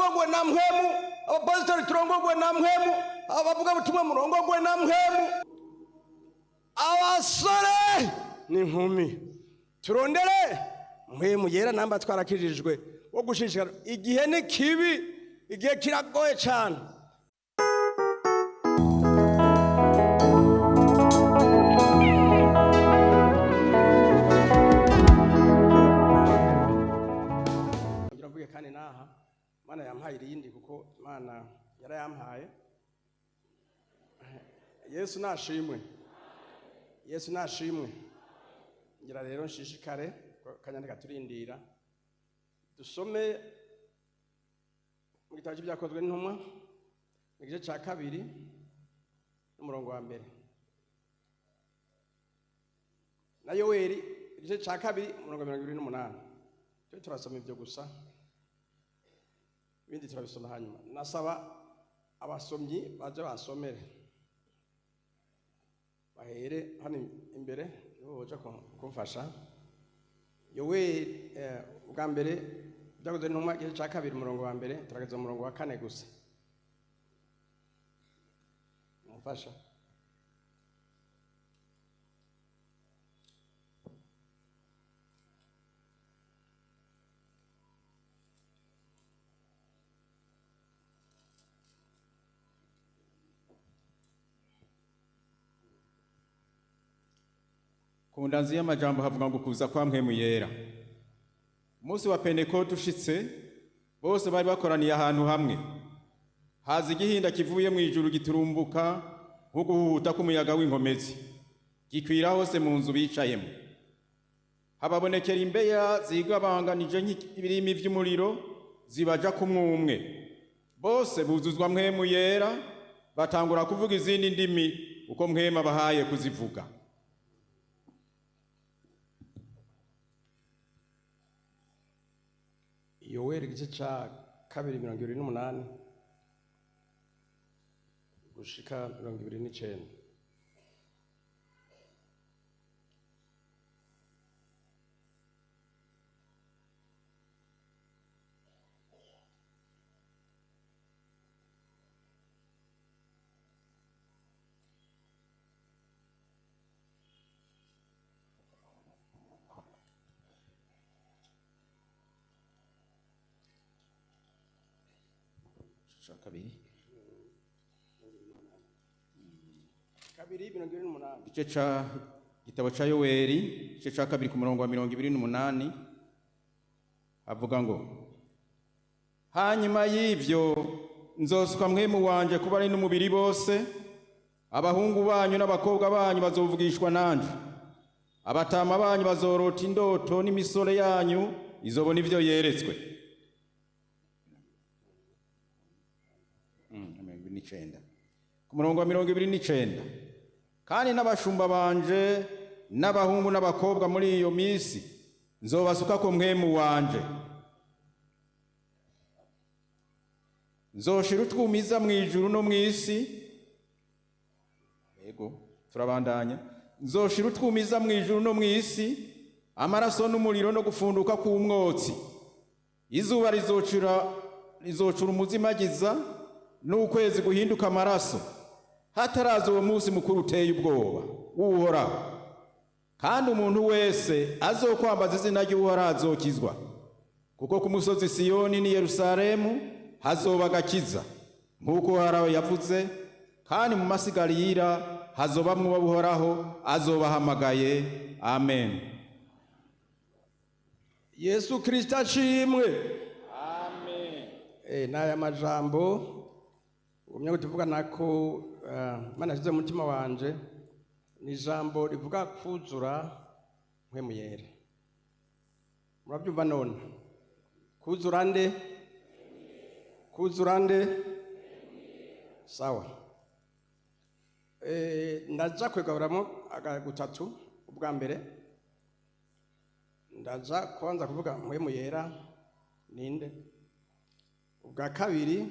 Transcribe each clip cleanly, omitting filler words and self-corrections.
Turongogwe na mpwemu, abapasitori turongogwe na mpwemu, abavuga butumwa murongogwe na mpwemu. Abasore n'inkumi turondere mpwemu yera namba twarakijijwe wo gushishikara. Igihe ni kibi, igihe kiragoye cyane. Ngira mvuge kandi naha Imana yampaye irindi, kuko Imana yarayampaye. Yesu nashimwe, Yesu nashimwe. Ngira rero nshishikare kanyandika turindira dusome mu gitabo cy'ibyakozwe n'intumwa mu gice cya 2 n'umurongo wa 1, na Yoweri igice cya 2 umurongo wa 28. Twe turasoma ibyo gusa, ibindi turabisoma hanyuma. Nasaba abasomyi baje basomere, bahere hano imbere nibo boja kumfasha. Yoweri ubwa mbere byakozwe n'intumwa igice cya 2 umurongo wa 1, turageza umurongo wa 4 gusa. Mufasha. Ku ndanzi y'amajambo havuga ngo kuza kwa mpwemu yera. Umunsi wa Pentekote ushitse, bose bari bakoraniye ahantu hamwe. Haza igihinda kivuye mu ijuru giturumbuka nk'uguhuhuta k'umuyaga w'inkomezi, gikwira hose mu nzu bicayemo. Hababonekera imbeya zigabanganije nk'ibirimi vy'umuriro, zibaja kumwumwe. Bose buzuzwa mpwemu yera, batangura kuvuga izindi ndimi uko mpwemu abahaye kuzivuga. Yoweri igice cya 2 28 gushika 29. Kabiri 2:28. Igice ca gitabo ca Yoweri igice ca 2 ku murongo wa 28 avuga ngo: hanyuma y'ivyo nzosuka mpwemu wanje kuba ari n'umubiri bose, abahungu banyu n'abakobwa banyu bazovugishwa nanje, abatama banyu bazorota indoto, n'imisore yanyu izobona ivyo yeretswe. 29. Ku murongo wa 29, kandi n'abashumba banje n'abahungu n'abakobwa muri iyo misi nzobasuka ko mpwemu wanje, nzoshira utwumiza mu ijuru no mu isi. Yego, turabandanya. Nzoshira utwumiza mu ijuru no mu isi, amaraso n'umuriro no gufunduka k'umwotsi. Izuba rizocura umuzimagiza, n'ukwezi guhinduka amaraso, hataraza uwo munsi mukuru uteye ubwoba w'Uhoraho. Kandi umuntu wese azokwambaza izina ry'Uhoraho azokizwa, kuko ku musozi Siyoni n'i Yerusalemu hazoba agakiza, nk'uko Uhoraho yavuze, kandi mu masigarira hazobamwo Uhoraho azobahamagaye. Amen. Yesu Kristo ashimwe. Amen. N'aya majambo umwe tuvuga nako Imana yashyize mu mutima wanje, ni ijambo rivuga kuzura mpwemu yera. Murabyumva none? Kuzura nde? Kuzura nde? Sawa. Ndaja kwegaburamo gutatu. Ubwa mbere ndaja kubanza kuvuga mpwemu yera ninde. Ubwa kabiri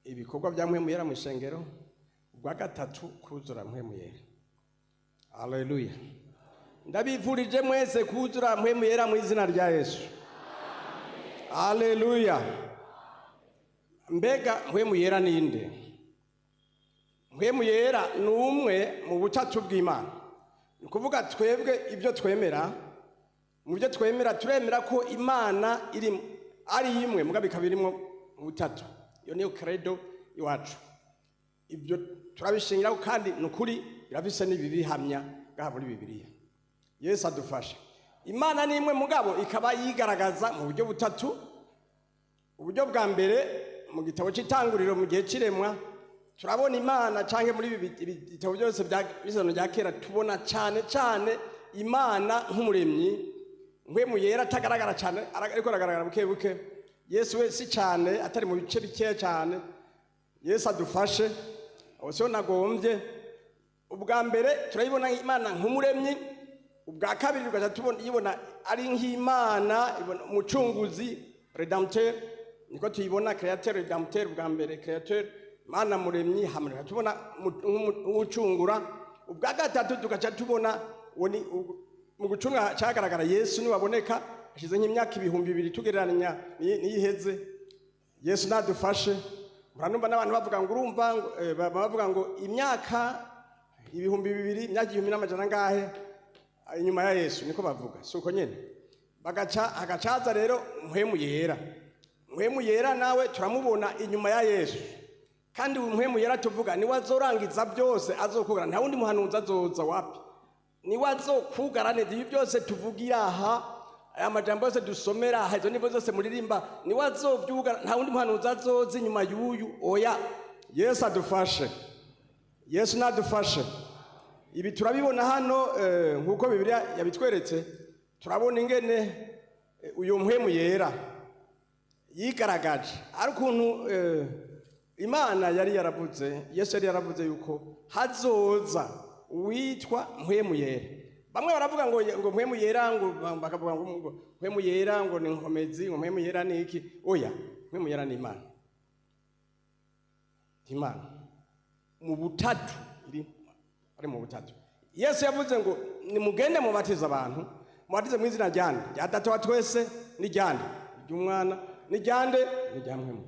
ibikorwa bya mpwemu yera mu ishengero. Ubwa gatatu kuzura mpwemu yera. Haleluya. Ndabifurije mwese kuzura mpwemu yera mu izina rya Yesu. Haleluya. Mbega Mpwemu Yera ninde? Mpwemu Yera ni umwe mu butatu bw'Imana. Ni ukuvuga twebwe ibyo twemera, mu byo twemera turemera ko Imana iri ari imwe, mugabo ikaba irimwo mu butatu. Iyo niyo credo iwacu. Ibyo turabishingiraho kandi ni ukuri, birafise n'ibibihamya ngaha muri Bibiliya. Yesu adufashe. Imana ni imwe, mugabo ikaba yigaragaza mu buryo butatu. Uburyo bwa mbere, mu gitabo cy'Itanguriro, mu gihe cy'iremwa, turabona Imana, canke muri ibi bitabo byose by'Isezerano rya Kera, tubona cyane cyane Imana nk'umuremyi. Mpwemu Yera atagaragara cyane, ariko aragaragara buke buke. Yesu we si cyane, atari mu bice bikeya cyane. Yesu adufashe. Aho siho nagombye. Ubwa mbere turayibona Imana nk'umuremyi. Ubwa kabiri tugaca tubona ibona ari nk'Imana ibona umucunguzi, rédempteur. Niko tuyibona, créateur, rédempteur. Ubwa mbere créateur, Imana muremyi, hamwe tubona nk'ucungura. Ubwa gatatu tugaca tubona uwo ni mu gucunga cyagaragara Yesu niwaboneka hashize nk'imyaka 2000 tugereranya n'iyiheze. Yesu nadufashe. Muranumva n'abantu bavuga ngo urumva ngo, bavuga ngo imyaka 2000, imyaka igihumbi n'amajana angahe inyuma ya Yesu, niko bavuga. Si uko nyene? Bagaca hagacaza rero Mpwemu Yera. Mpwemu Yera nawe turamubona inyuma ya Yesu. Kandi uyu Mpwemu Yera tuvuga niwe azorangiza byose, azokugara. Nta wundi muhanuzi azoza, wapi. Niwe azokugara neza ibi byose tuvugira aha, aya majambo yose dusomera aha, izo nivo zose muririmba, niwe azovyugara. Nta wundi muhanuzi azoza inyuma y'uyu, oya. Yesu adufashe. Yesu nadufashe. Ibi turabibona hano, nk'uko Bibiliya yabitweretse. Turabona ingene uyu Mpwemu Yera yigaragaje, ari ukuntu Imana yari yaravuze, Yesu yari yaravuze yuko hazoza uwitwa Mpwemu Yera. Bamwe baravuga ngo Mpwemu Yera, ngo bakavuga ngo Mpwemu Yera ngo ni nkomezi, ngo Mpwemu Yera ni iki. Oya, Mpwemu Yera ni Imana, Imana mu butatu, iri ari mu butatu. Yesu yavuze ngo nimugende mubatize abantu, mubatize mu izina ryande? Rya Data wa twese. N'iryande? Ry'Umwana. N'iryande? N'irya Mpwemu.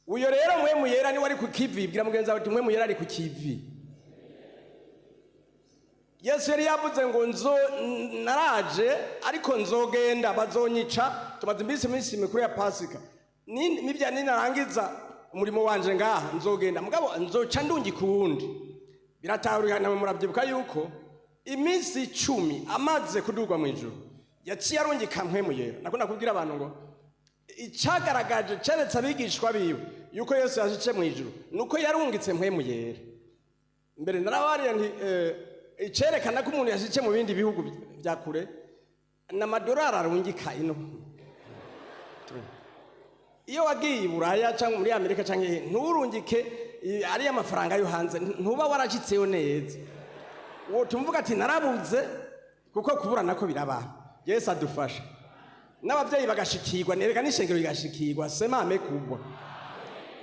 Uyo rero Mpwemu Yera niwe ari ku kivi. Bwira mugenzi wawe uti: "Mpwemu Yera ari ku kivi." Yesu yari yavuze ngo nzo naraje, ariko nzogenda, bazonyica. Tumaze iminsi mikuru ya Pasika. Nibya ninarangiza umurimo wanje ngaha, nzogenda, mugabo nzoca ndungika uwundi. Biratahurika namwe murabyibuka yuko iminsi 10 amaze kudugwa mu ijuru yaciye arungika Mpwemu Yera. Nakunda kubwira abantu ngo icagaragaje, ceretse abigishwa biwe yuko Yesu yashitse mu ijuru, nuko yarungitse Mpwemu Yera. Mbere narabariye nti icerekana ko umuntu yashitse mu bindi bihugu vya kure n'amadolari arungika ino. Iyo wagiye i Buraya cyangwa muri Amerika cyangwa hehe, nturungike ariya mafaranga yo hanze, ntuba warashitseyo neza. Uwo tumvuga ati narabuze, kuko kubura nako birabaho. Yesu adufasha. N'ababyeyi bagashikirwa, nereka n'ishengero rigashikirwa, semame kubwa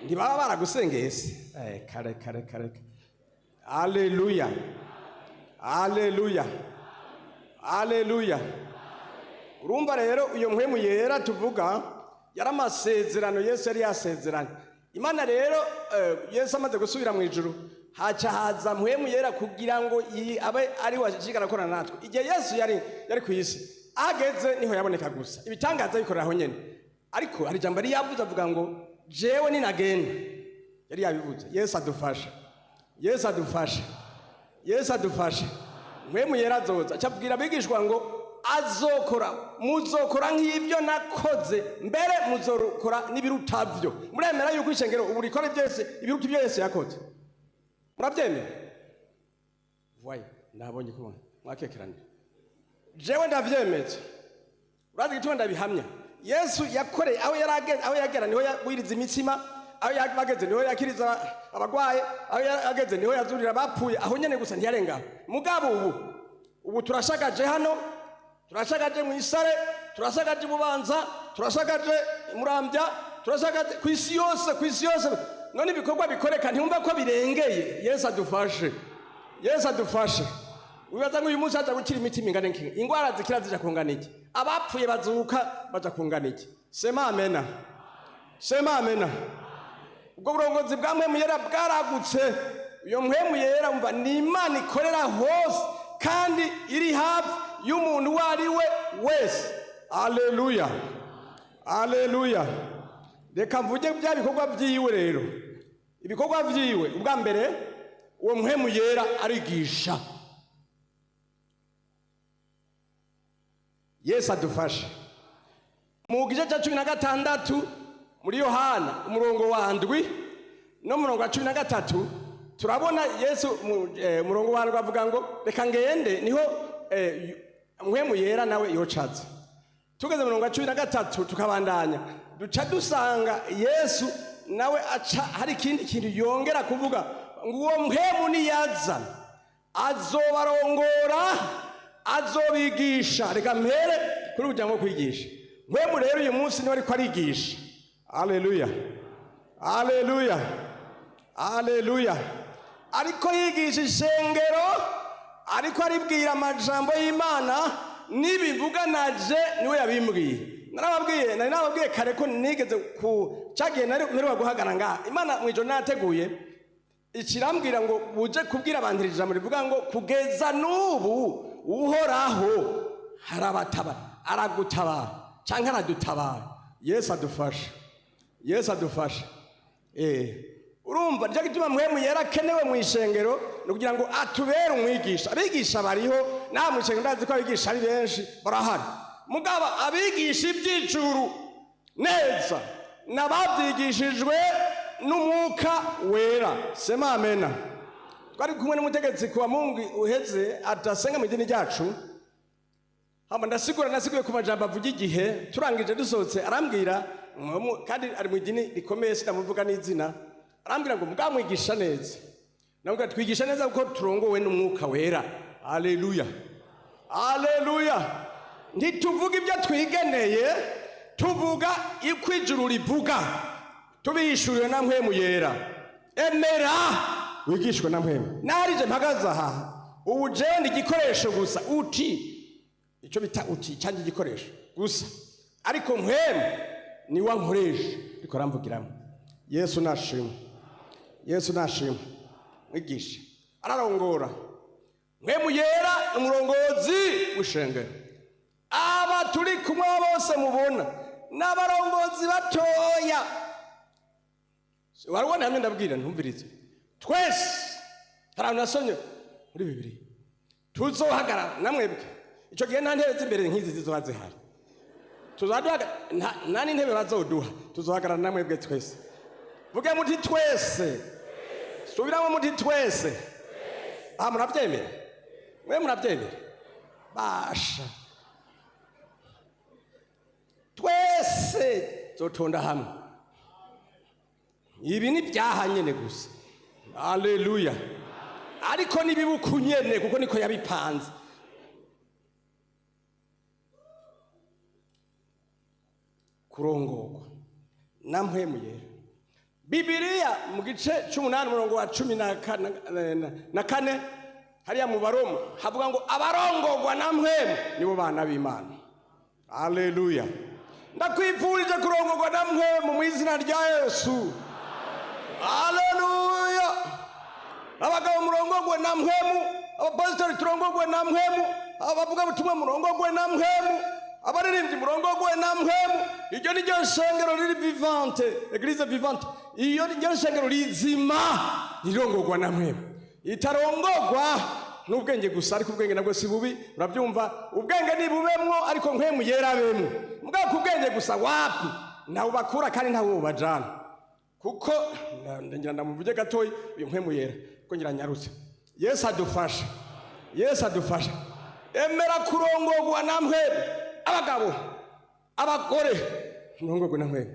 ntibaba baragusengeye se. Kare kare kare. Haleluya, haleluya, haleluya. Urumva rero iyo Mpwemu Yera tuvuga yari amasezerano Yesu yari yasezeranye Imana. Rero Yesu amaze gusubira mu ijuru, haca haza Mpwemu Yera kugira ngo abe ari washishikara akorana natwe. Igihe Yesu yari ku isi, ageze niho yaboneka gusa, ibitangaza bikorera aho nyene. Ariko hari ijambo yari yavuze, avuga ngo jewe ninagenda. Yari yabivuze. Yesu adufashe. Yesu adufashe. Yesu adufashe. Mpwemu Yera azoza, acabwira abigishwa ngo azokora, muzokora nk'ibyo nakoze, mbere muzokora n'ibiruta byo. Muremera yuko ishengero ubu rikora byose ibiruta ibyo Yesu yakoze? Murabyemera? Voyez, nabonye kubona mwakekeranye. Jewe ndavyemeza. Urazi igituma ndabihamya? Yesu yakoreye aho yarageze, aho yagera niho yagwiriza imitsima, aho yageze niho yakiriza abagwaye, aho yageze niho yazurira abapfuye, aho nyene gusa, ntiyarengaho. Mugabo ubu turashagaje hano, turashagaje mu Isare, turashagaje Bubanza, turashagaje Murambya, turashagaje ku isi yose, ku isi yose. None ibikorwa bikoreka, ntiwumva ko birengeye? Yesu adufashe. Yesu adufashe. Wibaza ngo uyu munsi haja gukira imitima ingana iki? Ingwara zikira zija kungana iki? Abapfuye bazuka baja kungana iki? Sema amena, sema amena. Ubwo burongozi bwa Mpwemu Yera bwaragutse. Iyo Mpwemu Yera, umva, ni Imana ikorera hose kandi iri hafi y'umuntu uwo ari we wese. Aleluya, aleluya. Reka mvuge bya bikorwa byiwe rero. Ibikorwa byiwe, ubwa mbere, uwo Mpwemu Yera arigisha. Yesu adufashe. Mu gice cya 16 muri Yohana, umurongo wa 7 no murongo wa 13, turabona Yesu umurongo wa 7 avuga ngo: "Reka ngende, niho Mpwemu Yera nawe yocaza." Tugeze mu murongo wa 13 tukabandanya, duca dusanga Yesu nawe aca hari ikindi kintu yongera kuvuga ngo: "Uwo Mpwemu niyaza azobarongora, azobigisha." Reka mpere kuri ubu ngo kwigisha. Mpwemu rero uyu munsi niwe ariko arigisha. Aleluya, aleluya, aleluya. Ariko yigisha ishengero, ariko aribwira amajambo y'Imana. Nibivuga naje niwe yabimbwiye. Narababwiye, nari nababwiye kare ko nigeze ku cyagihe nari mperuka guhagara ngaha, Imana mu ijoro nateguye ikirambwira ngo uje kubwira abantu iri jambo rivuga ngo: "Kugeza n'ubu Uhoraho harabatabara." Aragutabara cyangwa aradutabara. Yesu adufashe, Yesu adufashe. Urumva, nicyo gituma Mpwemu Yera akenewe mu ishengero, ni ukugira ngo atubere umwigisha. Abigisha bariho nawe mu ishengero, ndazi ko abigisha ari benshi, barahari. Mugabo abigisha iby'ijuru neza n'ababyigishijwe n'Umwuka Wera. Sema amena. Twari kumwe n'umutegetsi kuwa Mungu uheze adasenga mu idini ryacu. Hama ndasigura, nasiguye ku majambo avuga igihe. Turangije dusohotse arambwira, kandi ari mu idini rikomeye, sinamuvuga n'izina, arambwira ngo: "Mubwamwigisha neza." Namubwira: "Twigisha neza kuko turongowe n'Umwuka Wera." Aleluya, aleluya. Ntituvuga ibyo twigeneye, tuvuga uko ijuru rivuga, tubishuriwe na Mpwemu Yera. Emera wigishwe na Mpwemu. Narije mpagaze aha ubu, jewe ndi igikoresho gusa, uti icyo bita uti cyangwa igikoresho gusa, ariko Mpwemu niwe ankoresha, ariko aramvugiramo. Yesu nashimwe, Yesu nashimwe. Mwigisha ararongora. Mpwemu Yera umurongozi w'ishengero. Aba turi kumwe bose mubona n'abarongozi batoya. Warubona hamwe, ndabwira, ntumvirize. Twese hari ahantu nasomye muri Bibiri tuzohagarara namwebwe. Icyo gihe nta ntebe z'imbere nk'izi zizoba zihari. Tuzaduhagarara, nta n'intebe bazoduha. Tuzohagarara namwebwe twese. Vuge muti: "Twese." Subiramo muti: "Twese." Aha murabyemera? Mwe murabyemera? Basha, twese zotonda hamwe. Ibi ni byaha nyene gusa. Aleluya. Ariko nibibuku nyene, kuko niko yabipanze. Kurongorwa na Mpwemu Yera. Bibiliya mu gice c'8, umurongo wa 14 hariya mu Baroma, havuga ngo: "Abarongorwa na Mpwemu nibo bana b'Imana." Aleluya. Ndakwifurije kurongorwa na Mpwemu mu izina rya Yesu. Aleluya. Abagabo murongorwe na Mpwemu, abapasitori turongorwe na Mpwemu, abavuga butumwa murongorwe na Mpwemu, abaririmbyi murongorwe na Mpwemu. Iryo ni ryo shengero riri vivante, église vivante. Iyo ni ryo shengero rizima rirongorwa na Mpwemu, itarongorwa n'ubwenge gusa. Ariko ubwenge nabwo si bubi, urabyumva, ubwenge ni bubemwo, ariko Mpwemu Yera bemwo. Mugabo ku bwenge gusa, wapi, ntawe bakura kandi ntawe bajana. Kuko ngira ndamuvuge gatoyi uyu Mpwemu Yera, kuko ngira nyarutse. Yesu adufasha, Yesu adufasha. Emera kurongorwa na Mpwemu. Abagabo, abagore, murongorwe na Mpwemu.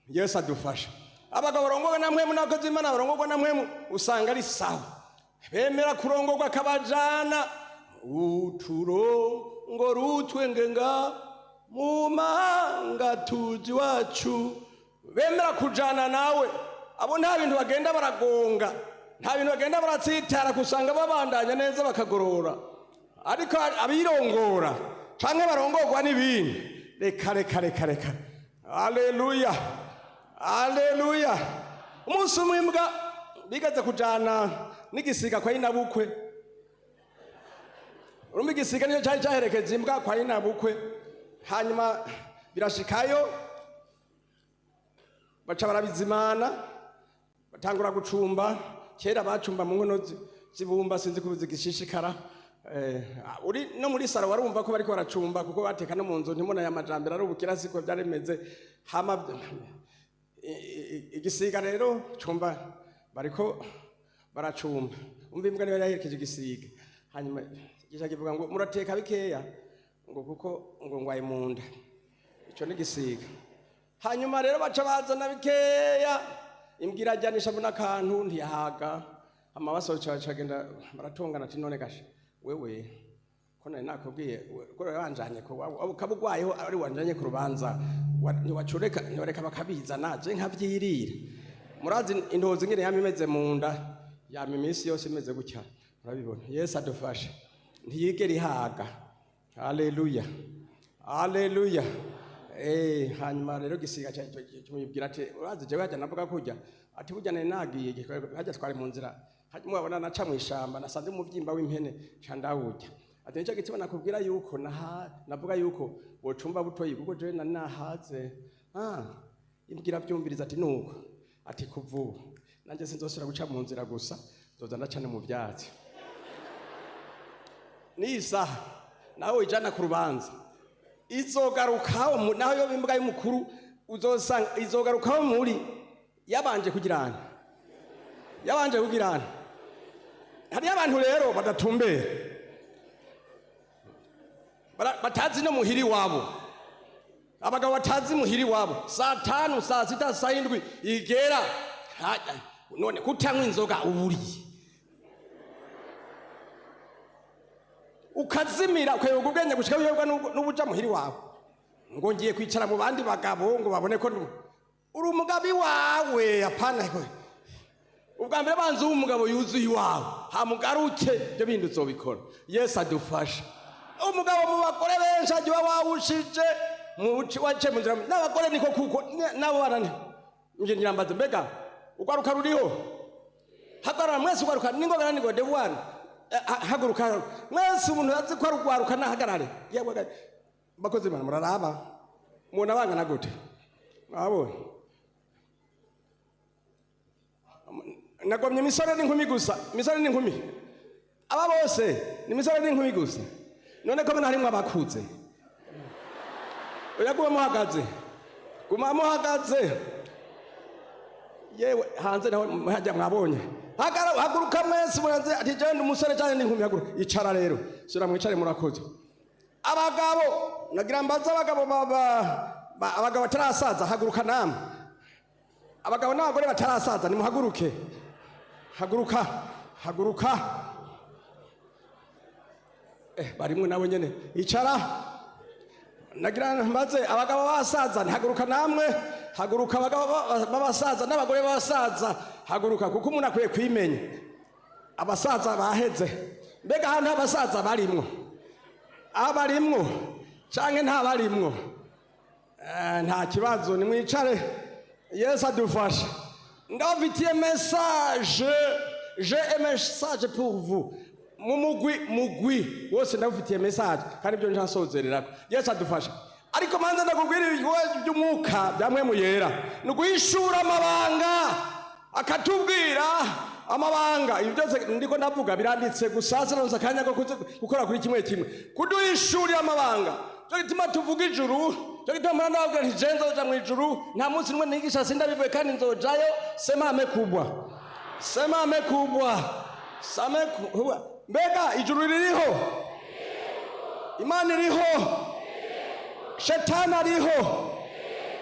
Yesu adufasha. Abagabo barongorwa na Mpwemu n'abakozi b'Imana barongorwa na Mpwemu, usanga ari sawa. Bemera kurongorwa akabajana uturongo rutwengenga mu mahanga tuzi wacu. Bemera kujana nawe, abo nta bintu bagenda baragonga, nta bintu bagenda baratsitara, kusanga babandanya neza bakagorora. Ariko abirongora canke barongorwa n'ibindi, reka reka reka reka. Aleluya, aleluya. Umunsi umwe imbwa bigaze kujana n'igisiga kwa nyinabukwe. Urumva, igisiga niyo cari caherekeje imbwa kwa nyinabukwe. Hanyuma birashikayo, baca barabizimana, batangura gucumba. Kera bacumba mu nkono zibumba, sinzi ko zigishishikara. Uri no muri saro warumva ko bariko baracumba, kuko bateka no mu nzu. Ntimona ya majambere ari ubukira, siko byari bimeze. Hama igisiga rero cumba bariko baracumba. Umva, imbwa niyo yaherekeje igisiga. Hanyuma gica kivuga ngo: "Murateka bikeya," ngo kuko ngo ngwaye mu nda. Ico ni igisiga. Hanyuma rero baca bazana bikeya, imbwa irajyanisha n'akantu, ntiyahaga. Hama basohoce, bacagenda baratongana, ati: "None gashe wewe, ko nari nakubwiye ko wanjanye, ko ukaba ugwayeho ari wanjanye ku rubanza, ntiwacureka, ntiwareka bakabizana je nkavyirira?" Murazi intozi ingene yama imeze mu nda, yama iminsi yose imeze gutya, murabibona. Yesu adufashe, ntiyigera ihaga. Haleluya, haleluya. Hanyuma rero gisiga kimubwira ati: "Urazi jewe hajya navuga kurya," ati: "Burya nari nagiye hajya, twari mu nzira, murabona naca mu ishamba, nasanze umuvyimba w'impene, ca ndawurya." Ati: "Nico gituma nakubwira yuko naha navuga yuko wocumba butoyi, kuko jewe nari nahaze." Ah, imbwira byumviriza, ati: "Nuko," ati: "Kuva ubu nanjye sinzosubira guca mu nzira gusa, nzoza ndaca no mu vyatsi." N'iyi saha nawe wijana ku rubanza, izogarukaho naho yoba imbwa y'umukuru, uzosanga izogarukaho muri yabanje kugirana, yabanje kugirana. Hariyo abantu rero badatumbera, batazi no muhiri wabo. Abagabo batazi muhiri wabo, saa 5, saa 6, saa 7 igera. None kutanywa inzoga uburiye, ukazimira, ukayoga ubwenge gushika wiyoga n'ubuja muhiri wawe, ngo ngiye kwicara mu bandi bagabo ngo babone ko uri umugabi wawe. Apana, ubwa mbere banza ube umugabo yuzuye iwawe, hamugaruke ibyo bindi uzobikora. Yesu adufashe. Umugabo mu bagore benshi agiye wawushije waciye mu nzira n'abagore, niko kuko nabo barane. Nje nyirambaze, mbega ugwaruka ruriho? Hagarara mwese, ugwaruka ningoga ningo dewana. Haguruka mwese, umuntu azi ko ari ugwaruka nahagarare. Yewe bakozi bana, muraraba mubona bangana gute? Mwabonye nagomye imisore n'inkumi gusa, imisore n'inkumi. Aba bose ni imisore n'inkumi gusa. None ko mbona harimwo abakuze? Oya, guma muhagaze, guma muhagaze. Yewe, hanze naho hajya mwabonye. Haguruka mwese muraze, ati: "Jewe ndi umusore cyane n'inkumi." Haguruka, icara rero, sura mwicare. Murakoze. Abagabo, nagira mbaze abagabo abagabo batarasaza, haguruka namwe. Abagabo n'abagore batarasaza, nimuhaguruke. Haguruka, haguruka. Barimwe nabo nyene, icara. Nagira mbaze abagabo basaza, ntihaguruka namwe. Haguruka, abagabo b'abasaza n'abagore b'abasaza, haguruka, kuko umuntu akwiye kwimenya. Abasaza baheze. Mbega ahantu abasaza barimwo, abarimwo canke ntabarimwo? Nta kibazo, nimwicare. Yesu adufashe. Ndabafitiye message, j'ai un message pour vous. Mu mugwi mugwi wose ndabafitiye message, kandi ibyo ntasozererako. Yesu adufashe. Ariko manza ndakubwira ibikorwa by'umwuka bya Mpwemu Yera ni uguhishura amabanga, akatubwira amabanga. Ibi byose ndiko ndavuga biranditse, gusa sinaronse akanya ko gukora kuri kimwe kimwe. Kuduhishurira amabanga, cyo gituma tuvuga ijuru, cyo gituma mpora ndababwira nti: "Je nzoja mu ijuru." Nta munsi n'umwe nigisha sindabivuye, kandi nzojayo. Sema amen kubwa, sema amen kubwa, same kubwa. Mbega ijuru ririho? Imana iriho? Shetani ariho?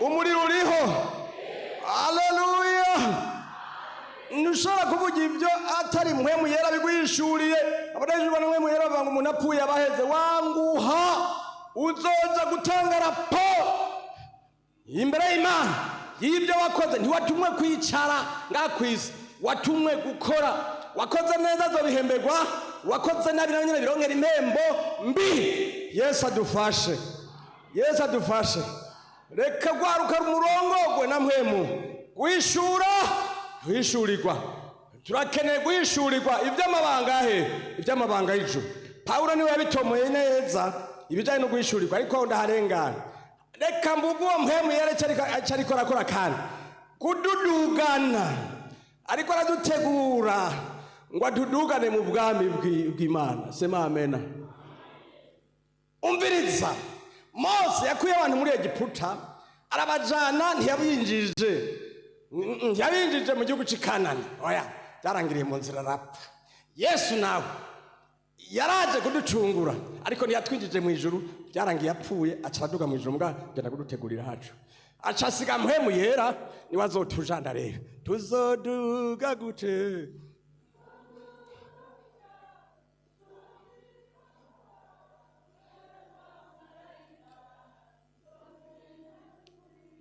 Umuriro uriho? Aleluya. Ntushobora kuvuga ibyo atari Mpwemu Yera biguhishuriye. Abadahishurwa na Mpwemu Yera bavuga ngo umuntu apfuye abaheze. Wanguha, uzoza gutanga raporo imbere y'Imana y'ibyo wakoze. Ntiwatumwe kwicara ngaha ku isi, watumwe gukora. Wakoze neza azobihemberwa. Uwakoze nabi nawe nyine bironkera impembo mbi. Yesu adufashe, Yesu adufashe. Reka rwaruka rumurongogwe na mpwemu. Guhishura, guhishurirwa, turakeneye guhishurirwa iby'amabanga. He iby'amabanga y'ijuru? Pawulo niwe yabitomoye neza ibijyanye no guhishurirwa, ariko ndaharengana. Reka mvuge uwo mpwemu yereke icyo ariko arakora kandi kududugana, ariko aradutegura ngo adudugane mu bwami bw'Imana. Sema amena. Umviriza, Mose yakuye abantu muri Egiputa arabajana, ntiyabinjije mu gihugu cy'i Kanani, oya, byarangiriye mu nzira arapfa. Yesu nawe yaraje kuducungura, ariko ntiyatwinjije mu ijuru, byarangiye apfuye, aca araduga mu ijuru, mbwa genda kudutegurira hacu, aca asiga mpwemu yera, niwe azotujana. Rero tuzoduga gute?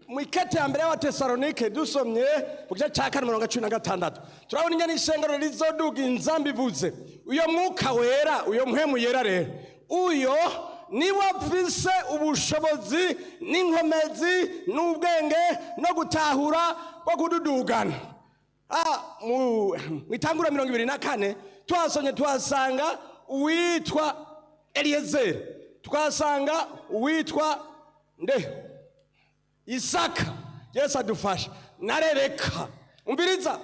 Mu ikete ya mbere y'Abatesalonike, dusomye mu gice cya 4 mirongo 16, turabona inyana ishengero rizoduga. Inzamba ivuze, uyo mwuka wera, uyo mpwemu yera rero, uyo niwe afise ubushobozi n'inkomezi n'ubwenge no gutahura bwo kududugana. Mu itangura 24 tuhasomye, tuhasanga uwitwa Eliyezeri, tuhasanga uwitwa nde? Isaka, Yesu adufasha, na Rebeka. Umviriza,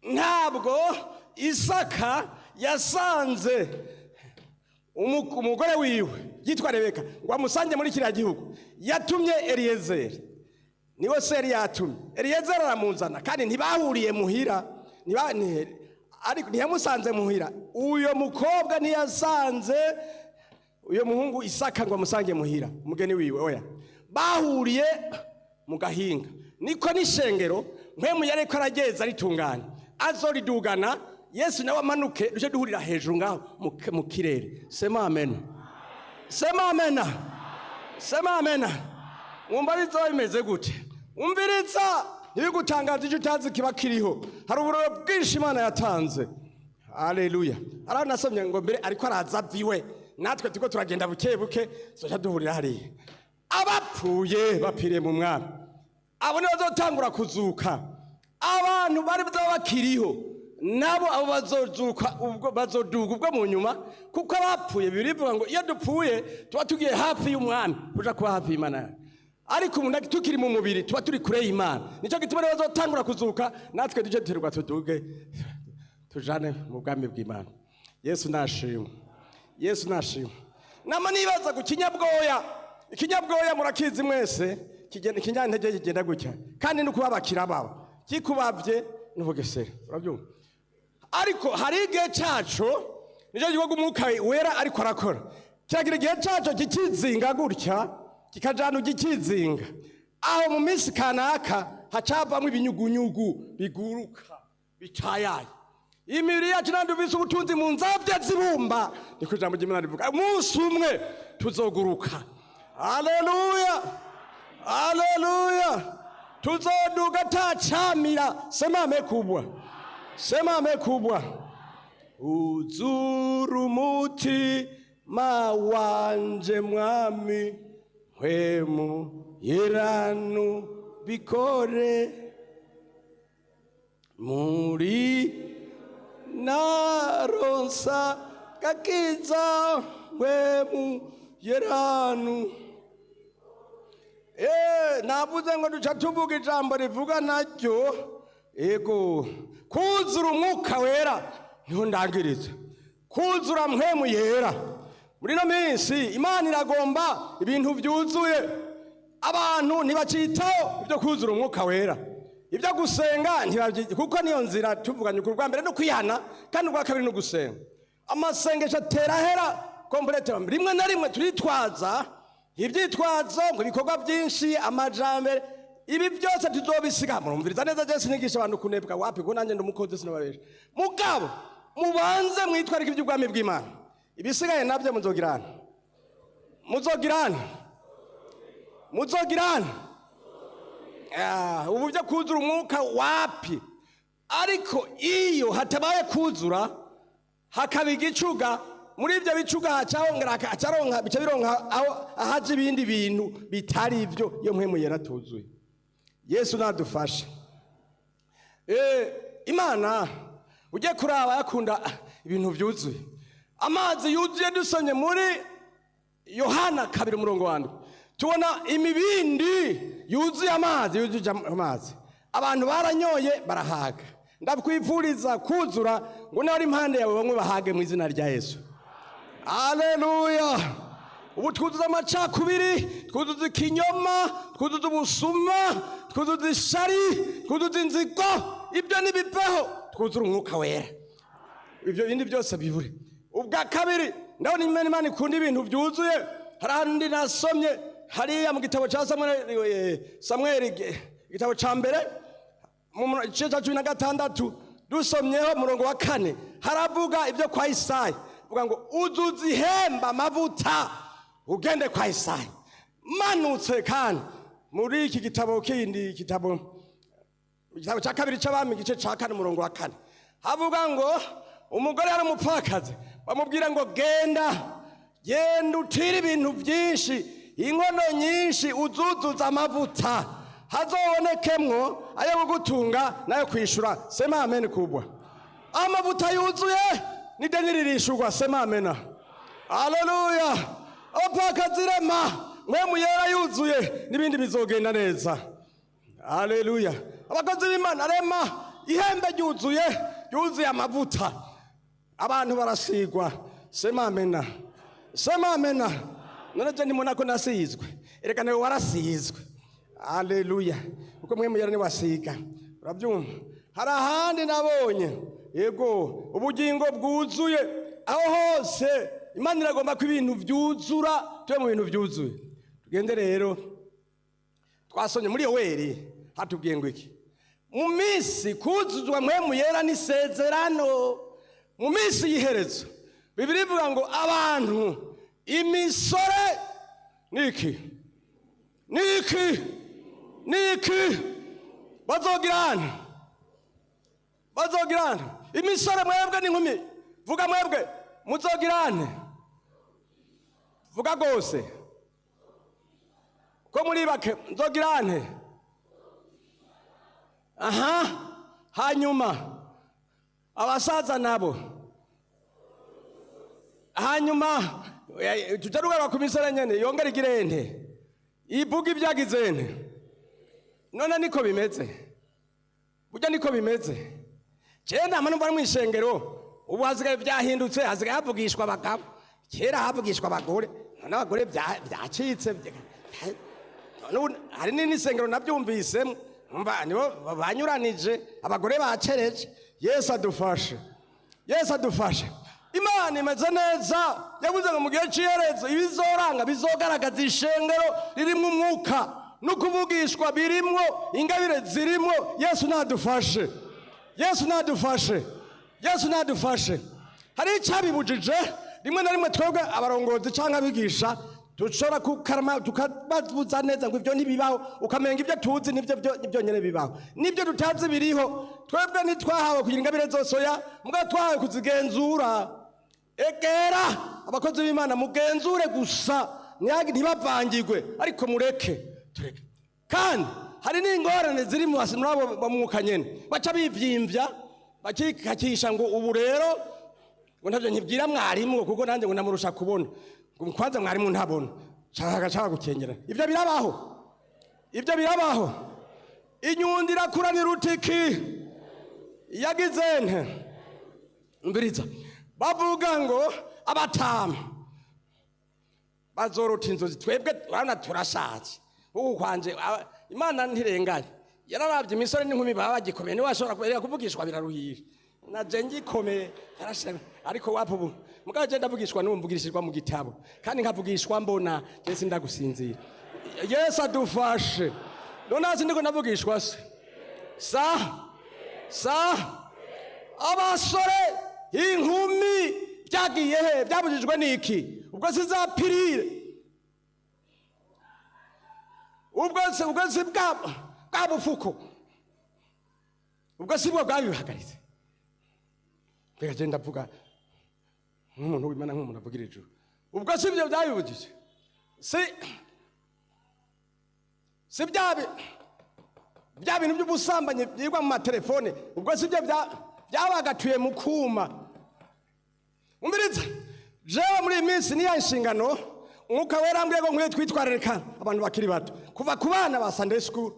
ntabwo Isaka yasanze umugore wiwe yitwa Rebeka ngo amusange muri kiriya gihugu. Yatumye Eliyezeri, niwe se yari yatumye Eliyezeri, aramuzana, kandi ntibahuriye muhira, ariko ntiyamusanze muhira. Uyo mukobwa ntiyasanze uyo muhungu Isaka ngo amusange muhira umugeni wiwe, oya, bahuriye mu gahinga. Niko n'ishengero mpwemu yari ko arageza ritunganya, azoridugana, Yesu nawe amanuke, duje duhurira hejuru ngaho mu kirere. Sema amena, sema amena, sema amena. Mwumva bizoba bimeze gute? Umviriza, ntibigutangaza icyo utazi kiba kiriho. Hari uburoro bwinshi Imana yatanze. Haleluya! Aranasomye ngo mbere ariko araza aviwe, natwe turiko turagenda buke buke, tuzoca duhurira hariya. Abapfuye bapfiriye mu Mwami, abo nibo bazotangura kuzuka. Abantu bari bazaba bakiriho nabo, abo bazozuka ubwo, bazoduga ubwo mu nyuma, kuko abapfuye, Bibiliya ivuga ngo iyo dupfuye tuba tugiye hafi y'Umwami, kuja kuba hafi y'Imana yacu. Ariko umuntu tukiri mu mubiri tuba turi kure y'Imana. Nicyo gituma rero bazotangura kuzuka, natwe tuje duterwa tuduge tujane mu bwami bw'Imana. Yesu nashimwe, Yesu nashimwe. Nama nibaza ku kinyabwoya. Ikinyabwoya murakizi mwese, kigenda ikinyantege kigenda gutya, kandi no kubaba kirababa, kikubabye n'ubugesera, urabyumva. Ariko hari igihe cyaco, nicyo gikorwa umwuka wera ariko arakora, kiragira igihe cyaco kikizinga gutya, kikajana ugikizinga aho, mu minsi kanaka hacavamwo ibinyugunyugu biguruka bitayaye. Imibiri yacu nandi uvise ubutunzi mu nzabya zibumba, niko ijambo ry'Imana rivuga. Umunsi umwe tuzoguruka. Haleluya, haleluya! Tuzoduga tacamira. Sema ame kubwa, sema ame kubwa. Uzura umutima wanje Mwami, mpwemu yeranu bikore muri naronsa gakiza, mpwemu yeranu. Navuze ngo duca tuvuga ijambo rivuga naryo. Ego, kuzura umwuka wera niho ndangiriza. Kuzura mpwemu yera, muri ino minsi Imana iragomba ibintu byuzuye. Abantu ntibacitaho ibyo kuzura umwuka wera, ibyo gusenga kuko niyo nzira tuvuganye. Ukuri mbere no kwihana, kandi ubwa kabiri no gusenga. Amasengesho atera ahera complète. Rimwe na rimwe turitwaza ibyitwazo ngo ibikorwa byinshi, amajambere, ibi byose tuzobisiga. Murumviriza neza, je sinigisha abantu kunebwa, wapi, kuko nanjye ndumukozi, sinababesha. Mugabo mubanze mwitwarike iby'ubwami bw'Imana, ibisigaye nabyo muzogirana, muzogirana, muzogirana. Ubu byo kuzura umwuka wapi, ariko iyo hatabaye kuzura Hakaba igicuga. Muri ibyo bicuga hacahongera hacaronka, bica bironka aho ahaje ibindi bintu bitari ibyo iyo Mpwemu Yera tuzuye. Yesu nadufashe. Imana ujye kuraba yakunda ibintu byuzuye, amazi yuzuye. Dusomye muri Yohana 2 umurongo wa 7, tubona imibindi yuzuye amazi, yuzuje amazi, abantu baranyoye barahaga. Ndakwifuriza kuzura ngo nawe ari impande yawe bamwe bahage mu izina rya Yesu. Aleluya! Ubu twuzuza amacakubiri, twuzuza ikinyoma, twuzuza ubusuma, twuzuza ishari, twuzuza inzigo. Ibyo ntibiveho, twuzure Umwuka Wera, ibyo bindi byose bibure. Ubwa kabiri, ndabona Imana ikunda ibintu byuzuye. Hari ahandi nasomye hariya mu gitabo cya Samweli, Samweli igitabo cya mbere, mu gice cya 16, dusomyeho umurongo wa 4, haravuga ibyo kwa Isayi, avuga ngo uzuze ihemba amavuta ugende kwa Isayi. Manutse kandi muri iki gitabo kindi, igitabo cya kabiri cy'Abami, igice cya 4 umurongo wa 4, havuga ngo umugore yari umupfakazi, bamubwira ngo genda, genda utire ibintu byinshi, inkono nyinshi, uzuzuza amavuta, hazobonekemwo ayo kugutunga n'ayo kwishura. Sema amen kubwa. Amavuta yuzuye n'ideni ririshurwa. Sema amena. Haleluya! Abapfakazi, rema, Mpwemu Yera yuzuye n'ibindi bizogenda neza. Haleluya! Abakozi b'Imana, rema, ihembe ryuzuye, ryuzuye amavuta, abantu barasigwa. Sema amena, sema amena. None je ntimubona ko nasizwe? Erega nawe warasizwe. Haleluya! Kuko Mpwemu Yera niwasiga. Urabyumva? Hari ahandi nabonye, yego, ubugingo bwuzuye. Aho hose Imana iragomba ko ibintu byuzura, tube mu bintu byuzuye. Tugende rero, twasomye muri Yoweri, hatubwiye ngo iki? Mu minsi kuzuzwa Mpwemu Yera n'isezerano, mu minsi y'iherezo, Bibiri ivuga ngo abantu, imisore niki niki niki bazogirana, bazogirana. Imisore mwebwe n'inkumi, vuga mwebwe muzogirane, vuga rwose ko muri bake nzogirane. Aha, hanyuma abasaza nabo, hanyuma tutarugaruka ku misore nyene, yongera igirente ivuga ibyagize nte. None niko bimeze burya, niko bimeze. Kera nama numva mu ishengero, ubu hasigaye byahindutse, hasigaye havugishwa abagabo, kera havugishwa abagore. None abagore byacitse. Hari n'inisengero nabyumvisemo, umva nibo banyuranije, abagore bacereje. Yesu adufashe, Yesu adufashe. Imana imeze neza, yavuze ngo mu gihe cy'iherezo ibizoranga, bizogaragaza ishengero ririmo umwuka no kuvugishwa birimwo, ingabire zirimwo. Yesu nadufashe, Yesu nadufashe, Yesu nadufashe. Hari icyabibujije, rimwe na rimwe twebwe abarongozi cyangwa abigisha dushobora kukarama tukababuza neza ngo ibyo ntibibaho, ukamenga ibyo tuzi nibyo byonyine bibaho, nibyo tutazi biriho. Twebwe ntitwahawe kugira ingabire zose, oya, mugabo twahawe kuzigenzura. Egera abakozi b'Imana, mugenzure gusa ntibavangirwe, ariko mureke tureke. Kandi hari n'ingorane ziri muri abo bamwuka nyene, baca bivyimbya, bakikakisha ngo ubu rero ngo ntabyo nkibwira mwarimu, kuko nanjye ngo namurusha kubona, ngo kwanza mwarimu ntabona, shaka gukengera. Ibyo birabaho, ibyo birabaho. Inyundo irakuranira urutiki yagize nte? Mbiriza, bavuga ngo abatama bazorota inzozi. Twebwe urabona turashaje. Ubu kwanje Imana ntirenganye, yararabye imisore n'inkumi baba bagikomeye, niwe washobora kubera kuvugishwa biraruhira. Naje ngikomeye yarashira, ariko wapo ubu mugabo je ndavugishwa n'ubu, mvugishirwa mu gitabo kandi nkavugishwa mbona, je sindagusinzira. Yesu adufashe. None hasi ndiko ndavugishwa se sa sa? Abasore, inkumi, byagiye he? Byabujijwe n'iki? Ubwo sizapirire, ubwo si bwa bufuko, ubwo si bwo bwabihagaritse. Mbega je ndavuga. Nk'umuntu w'Imana, nk'umuntu avugira ijuru, ubwo si ibyo byabibujije? Si bya bintu by'ubusambanyi byigwa mu matelefone, ubwo si byo byabagatuye mu kuma? Umviriza, jewe muri iyi minsi niya nshingano Umwuka Wera ambwiye ngo nkwiye twitwararika abantu bakiri bato, kuva ku bana ba Sunday school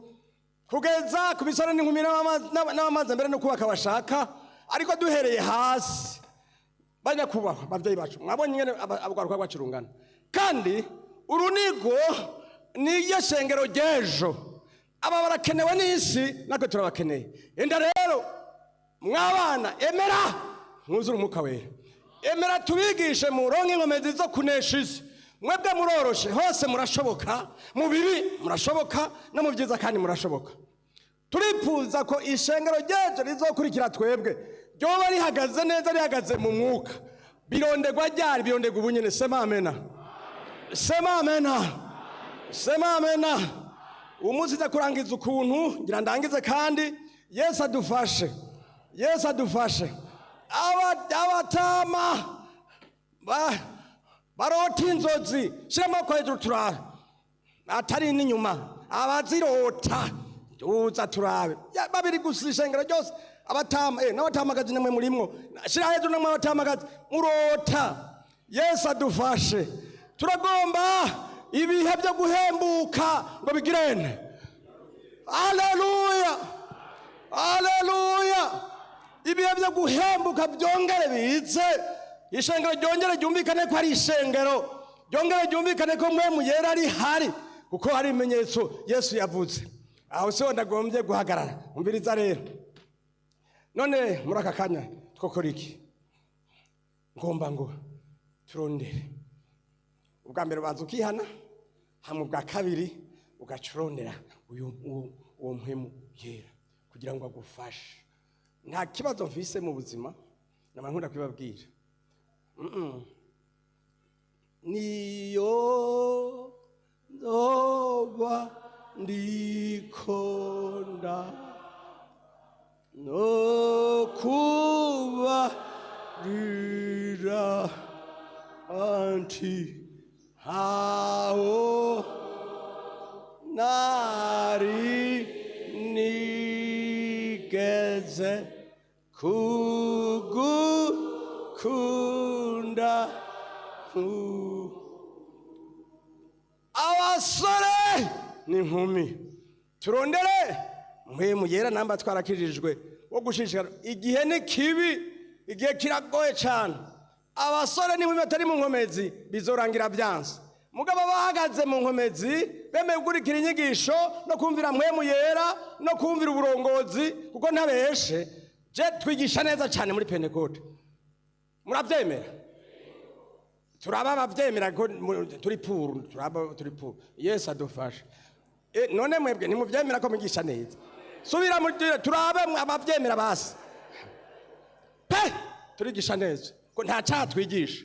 kugeza ku misore n'inkumi n'abamaze mbere no kubaka bashaka, ariko duhereye hasi. Banyakubahwa babyeyi bacu, mwabonye ingene urwaruka rwacu rungana, kandi urunigo niyo shengero ry'ejo. Aba barakenewe n'isi, natwe turabakeneye. Enda rero mwabana, emera mwuzure Umwuka Wera, emera tubigishe, muronke inkomezi zo kunesha isi. Mwebwe muroroshe, hose murashoboka, mu bibi murashoboka no mu byiza kandi murashoboka. Turifuza ko ishengero ry'ejo rizokurikira twebwe ryoba rihagaze neza, rihagaze mu mwuka. Birondegwa ryari? Birondegwa ubu nyene. Sema amena, sema amena, sema amena. Umunsi nza kurangiza ukuntu ngira ndangize, kandi Yesu adufashe, Yesu adufashe. Abatama barota inzozi, shira amaboko hejuru turabe, atari n'inyuma, abazirota tuza turabe. Ya, babiri gusa, ishengero ryose. Abatama n'abatamakazi namwe murimwo, shira hejuru namwe abatamakazi murota. Yesu adufashe. Turagomba ibihe byo guhembuka ngo bigirene. Haleluya, haleluya! Ibihe byo guhembuka byongere bize, ishengero ryongere ryumvikane ko ari ishengero, ryongere ryumvikane ko Mpwemu Yera ari hari, kuko hari ibimenyetso Yesu yavuze. Aho siho ndagombye guhagarara. Umviriza rero, none muri aka kanya twokora iki? Ngomba ngo turondere. Ubwa mbere ubanza ukihana, hama ubwa kabiri ugaca urondera uyu uwo Mpwemu Yera kugira ngo agufashe. Nta kibazo mfise mu buzima, nama nkunda kubibabwira. Niyo nzoba ndikonda no kubarira anti hawo nari nigeze kugukunda. Abasore n'inkumi, turondere Mpwemu Yera namba twarakijijwe wo gushishikara. Igihe ni kibi, igihe kiragoye cyane. Abasore n'inkumi batari mu nkomezi bizorangira byanse. Mugabo bahagaze mu nkomezi, bemeye gukurikira inyigisho no kumvira Mpwemu Yera no kumvira uburongozi, kuko ntabeshe, je twigisha neza cyane muri Pentekote. Murabyemera? Turaba abavyemera ko turi puru, turaba turi puru. Yesu adufashe. None mwebwe ntimuvyemera ko mwigisha neza? Subira mu turabe abavyemera basi pe. Turigisha neza ko nta cyaha twigisha.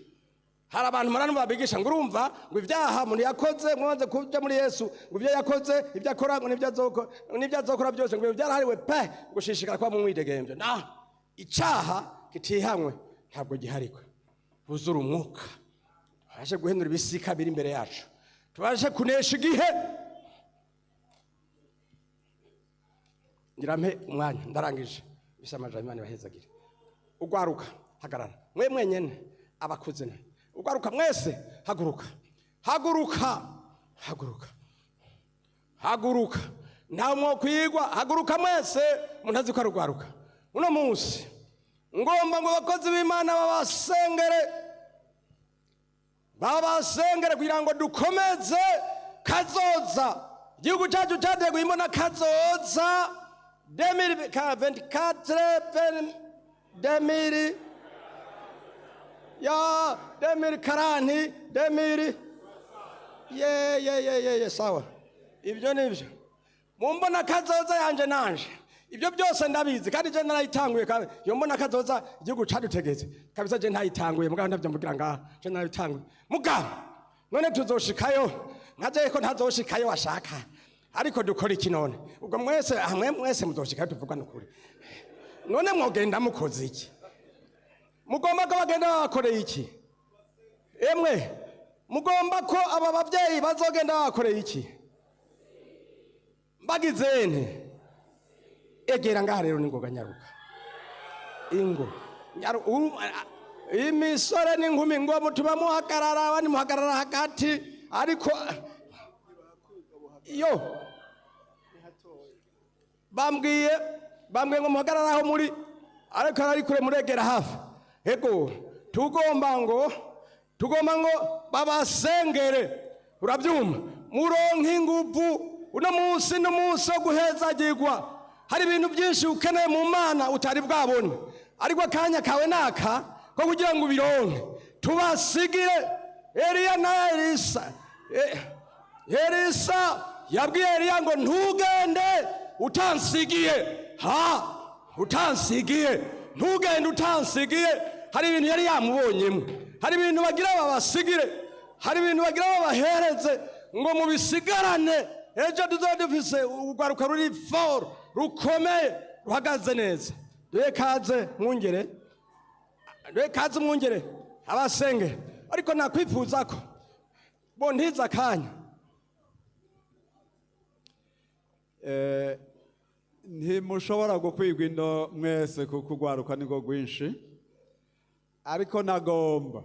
Hari abantu murano babigisha ngo urumva ngo ibyaha umuntu yakoze mwanze kuja muri Yesu, ngo ibyo yakoze, ibyo akora, ngo nibyo azokora, nibyo azokora byose, ngo byarahariwe pe, ngo shishikara kuba mu mwidegembyo. Na icyaha kitihanwe ntabwo giharikwe. Buzura Umwuka, tubashe guhenura ibisika biri imbere yacu, tubashe kunesha igihe. Ngira mpe umwanya, ndarangije. Bisamaje, Imana ibahezagire. Ugwaruka, hagarara mwe mwenyene, abakuze ne ugwaruka mwese, haguruka, haguruka, haguruka, haguruka! Nta mwokwigwa, haguruka mwese. Umuntu azi ko ari ugwaruka uno munsi, ngomba ngo abakozi b'Imana babasengere, babasengere kugira ngo dukomeze kazoza. Igihugu cyacu cyateguye imbona kazoza 2024, 2000 ya 2040, 2000 ye ye ye ye ye. Sawa, ibyo nibyo mu mbona kazoza yanje. Nanje ibyo byose ndabizi, kandi je narayitanguye. Kandi iyo mbona kazoza igihugu cadutegetse kabisa, je ntayitanguye, mugabo ntabyo mvugira ngaha, je narayitanguye. Mugabo none tuzoshikayo nkaje ko ntazoshikayo washaka? Ariko dukora iki none? Ubwo mwese hamwe, mwese muzoshikayo, tuvugana ukuri. None mwogenda mukoze iki? Mugomba ko bagenda babakoreye iki? Emwe mugomba ko aba babyeyi bazogenda bakoreye iki? Mbagize nte? Egera ngaha rero ningoga, nyaruka ingo. Imisore n'inkumi ngo mutuma muhagarara, abandi muhagarara hagati, ariko yo bambwiye ngo muhagarare aho muri, ariko arari kure muregera hafi. Ego, tugomba ngo babasengere, urabyumva, muronke inguvu. Uno munsi n'umunsi wo guhezagirwa. Hari ibintu byinshi ukeneye mu Mana utari bwabone, ariko akanya kawe naka ko kugira ngo ubironke. Tubasigire Eliya na Elisa. Elisa yabwiye Eliya ngo: "Ntugende utansigiye, ha utansigiye, ntugende utansigiye." Hari ibintu yari yamubonyemo, hari ibintu bagira babasigire, hari ibintu bagira babahereze ngo mubisigarane. Ejo tuzoba dufise urwaruka ruri fort, rukomeye, ruhagaze neza. Duhe kaze mwungere, duhe kaze mwungere abasenge. Ariko nakwifuza ko bontiza akanya. Ntimushobora gukwigwa ino mwese kuko urwaruka niko rwinshi, ariko nagomba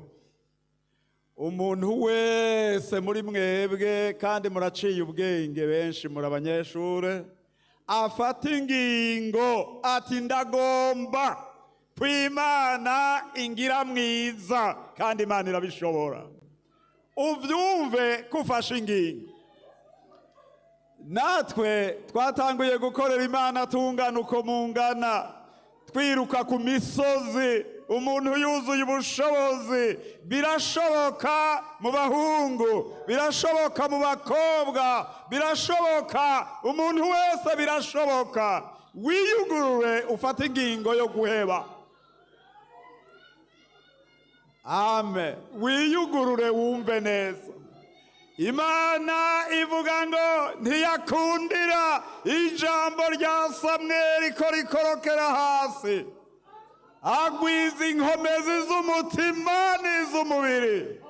umuntu wese muri mwebwe, kandi muraciye ubwenge, benshi muri abanyeshure, afata ingingo ati: "Ndagomba kwimana ingira mwiza," kandi Imana irabishobora. Uvyumve ko ufashe ingingo. Natwe twatanguye gukorera Imana tungana uko mungana, twiruka ku misozi, umuntu yuzuye ubushobozi. Birashoboka mu bahungu, birashoboka mu bakobwa, birashoboka umuntu wese, birashoboka. Wiyugurure, ufate ingingo yo guheba. Amen. Wiyugurure, wumve neza. Imana ivuga ngo ntiyakundira ijambo rya Samweli ko rikorokera hasi, agwiza inkomezi z'umutima n'iz'umubiri.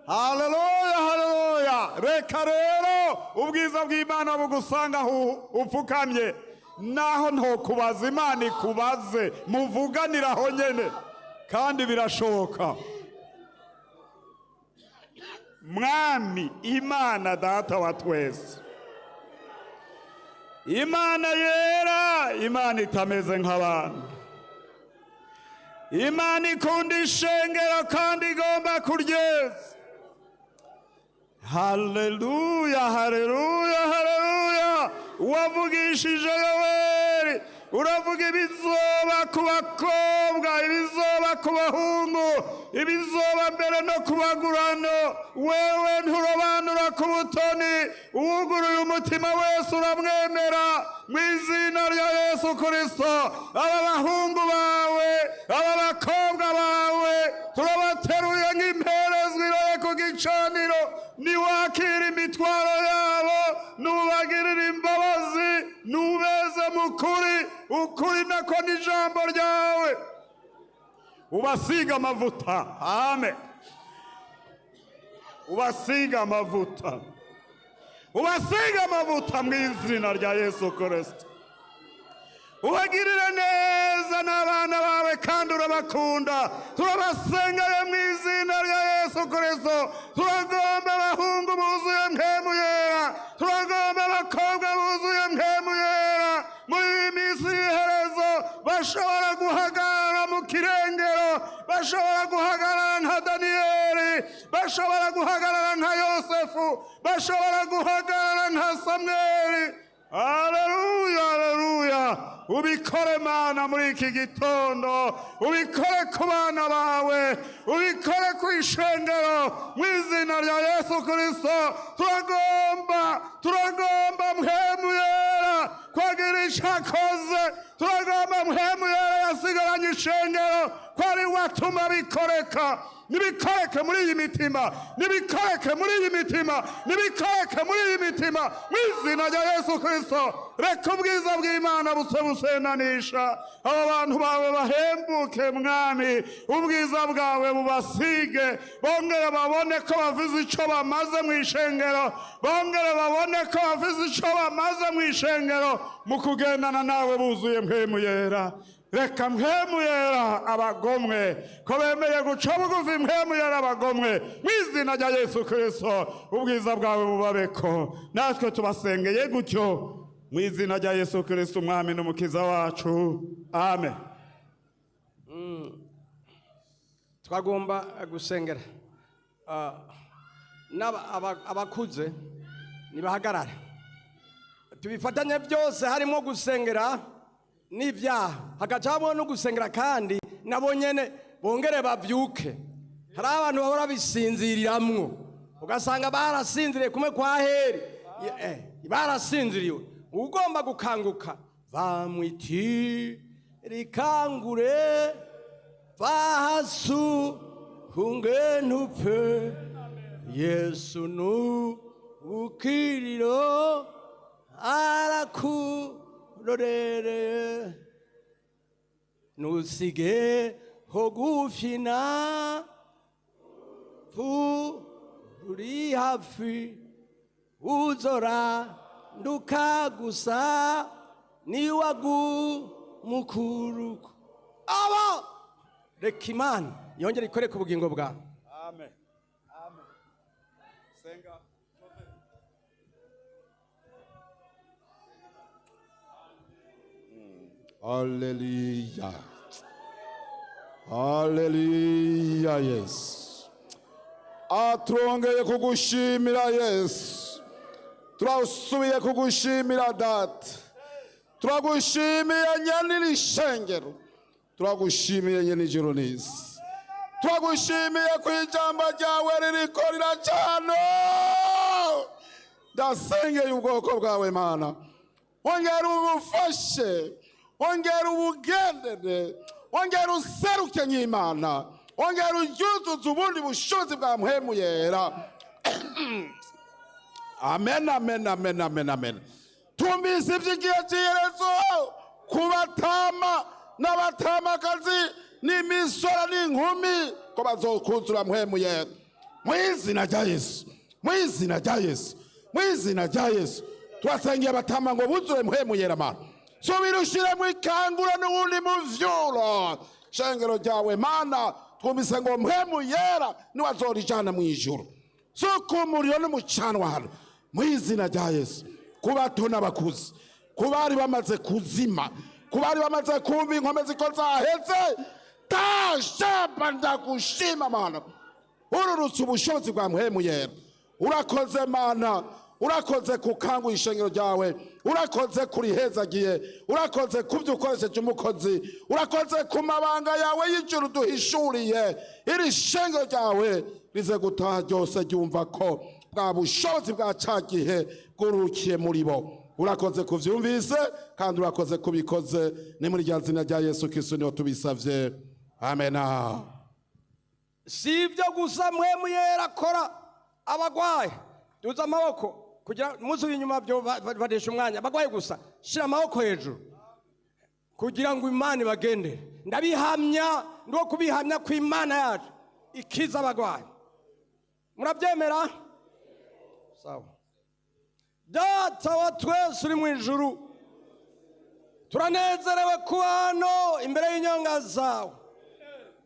Haleluya, haleluya! Reka rero ubwiza bw'Imana bugusanga aho upfukamye. Naho ntokubaza, Imana ikubaze, muvuganire aho nyene, kandi birashoboka. Mwami Imana Data wa twese, Imana yera, Imana itameze nk'abantu, Imana ikunda ishengero kandi igomba kuryeza. Haleluya, haleluya, haleluya! Wavugishije Yoweri, uravuga ibizoba ku bakobwa, ibizoba ku bahungu, ibizoba mbere no ku bagurano. Wewe nturobanura ku butoni, uwuguruye umutima wese uramwemera. Mu izina rya Yesu Kirisito, aba bahungu bawe, aba bakobwa bawe, turabateruye nk'imperezwa iroye ku gicaniro. Niwakira imitwaro yabo, nubagirira imbabazi, nubeze mu kuri. Ukuri nako n'ijambo ryawe. Ubasiga amavuta. Amen. Ubasiga amavuta, ubasiga amavuta mu izina rya Yesu Kirisito. Ubagirire neza n'abana bawe kandi urabakunda. Turabasengeye mu izina rya Yesu Kirisito. Turagomba abahungu buzuye Mpwemu Yera, turagomba abakobwa buzuye Mpwemu Yera muri iyi minsi y'iherezo, bashobora guhagarara mu kirengero, bashobora guhagarara nka Daniyeli, bashobora guhagarara nka Yosefu, bashobora guhagarara nka Samweli. Haleluya, haleluya! Ubikore Mana muri iki gitondo, ubikore ku bana bawe, ubikore ku ishengero mu izina rya Yesu Kirisito. Turagomba, turagomba Mpwemu Yera kwagira icyo akoze. Turagomba Mpwemu Yera yasigaranye ishengero ko ari we atuma bikoreka. Nibikoreke muri iyi mitima, nibikoreke muri iyi mitima, nibikoreke muri iyi mitima, mu izina rya Yesu Kirisito. Reka ubwiza bw'Imana buse busenanisha aba bantu bawe, bahembuke Mwami, ubwiza bwawe bubasige, bongere babone ko bavuze icyo bamaze mu ishengero, bongere babone ko bavuze icyo bamaze mu ishengero mu kugendana nawe buzuye Mpwemu Yera. Reka Mpwemu Yera abagomwe ko bemeye guca bugufi, Mpwemu Yera abagomwe, mu izina rya Yesu Kirisito. Ubwiza bwawe bubabeko, natwe tubasengeye gutyo mu izina rya Yesu Kirisito, Umwami n'Umukiza wacu, amen. Twagomba gusengera abakuze nibahagarare, tubifatanye byose, harimo gusengera n'ibyaha, hagacamo no gusengera, kandi nabo nyene bongere bavyuke. Hari abantu bahora bisinziriramwo, ugasanga barasinziriye kumwe kwa Heri, barasinziriwe. Ugomba gukanguka, bamwiti rikangure vahasu hunge ntupfe, Yesu nu bukiriro arakurorereye, ntusige ho gufyina pu ruri hafi, uzora nduka gusa niwagumukuruko aba. Reka Imana yongere ikore ku bugingo bwawe. Amen, amen. Senga. Haleluya. Haleluya, Yesu. Aturongeye kugushimira, Yesu. Turasubiye kugushimira, Data. Turagushimiye nyene ishengero. Turagushimiye nyene ijuru n'isi. Turagushimiye ku ijambo ryawe ririko riracano. Ndasengeye ubwoko bwawe, Mana. Ongera ubufashe, ongera ubugendere, ongera useruke nk'Imana, ongera uryuzuze ubundi bushobozi bwa Mpwemu Yera. Amen, amen, amen, amen, amen. Tumvise iby'igihe cy'iherezo ku batama n'abatamakazi n'imisora n'inkumi ko bazokuzura Mpwemu Yera. Mu izina rya Yesu, mu izina rya Yesu, mu izina rya Yesu, turasengeye abatama ngo buzure Mpwemu Yera. Mana, subira ushiremo ikangura n'ubundi muvyuro shengero ryawe. Mana, twumvise ngo Mpwemu Yera niwe azorijana mu ijuru. Suka umuriro n'umucanwa hano mu izina rya Yesu, ku bato n'abakuze, ku bari bamaze kuzima, ku bari bamaze kumva inkomezi ko zaheze. Tashamba, ndagushima Mana, ururutse ubushobozi bwa Mpwemu Yera. Urakoze Mana, urakoze kukangura ishengero ryawe, urakoze kurihezagiye, urakoze kubyo ukoresheje umukozi, urakoze ku mabanga yawe y'ijuru duhishuriye. Iri shengero ryawe rize gutaha ryose ryumva ko bwa bushobozi bwa ca gihe bwurukiye muri bo. Urakoze kuvyumvise kandi urakoze kubikoze. Ni muri rya zina rya Yesu Kristo niho tubisavye, amena. Si ibyo gusa Mpwemu Yera akora. Abagwaye, duza amaboko kugira musubiye inyuma byo badesha umwanya. Abagwaye gusa, shira amaboko hejuru kugira ngo Imana ibagendere. Ndabihamya, ndiwo kubihamya ko Imana yacu ikiza abagwayi. Murabyemera? Sawa. Data wa twese uri mu ijuru, turanezerewe kuba hano imbere y'inyonga zawe.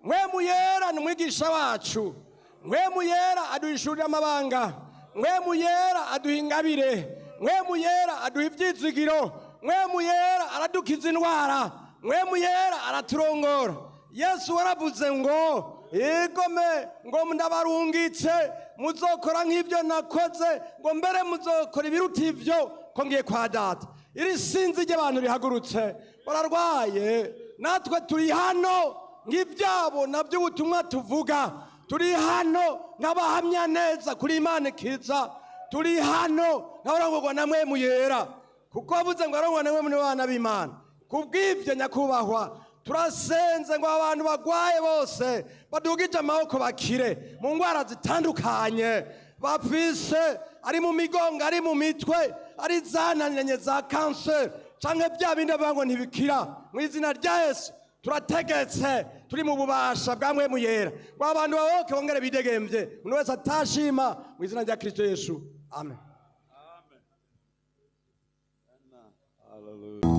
Mpwemu Yera ni umwigisha wacu. Mpwemu Yera aduhishurira amabanga. Mpwemu Yera aduha ingabire. Mpwemu Yera aduha ibyizigiro. Mpwemu Yera aradukiza indwara. Mpwemu Yera araturongora. Yesu waravuze ngo igome ngo ndabarungitse, muzokora nk'ibyo nakoze, ngo mbere muzokora ibiruta ibyo, ko ngiye kwa Data. Iri sinzi ry'abantu rihagurutse bararwaye, natwe turi hano nk'ibyabo nabyo ubutumwa tuvuga. Turi hano nk'abahamya neza kuri Imana ikiza. Turi hano nk'abarongorwa na Mpwemu Yera, kuko wavuze ngo arongorwa na mwe muri bana b'Imana. Kubw'ibyo, nyakubahwa, Turasenze ngo abantu bagwaye bose badugije amaboko bakire mu ndwara zitandukanye bafise, ari mu migongo, ari mu mitwe, ari zananiranye za kanseri canke bya bindi bavuga ngo ntibikira. Mu izina rya Yesu turategetse, turi mu bubasha bwa Mpwemu Yera, ngo abantu baboke bongere bidegembye, umuntu wese atashima, mu izina rya Kristo Yesu, amen. Hallelujah.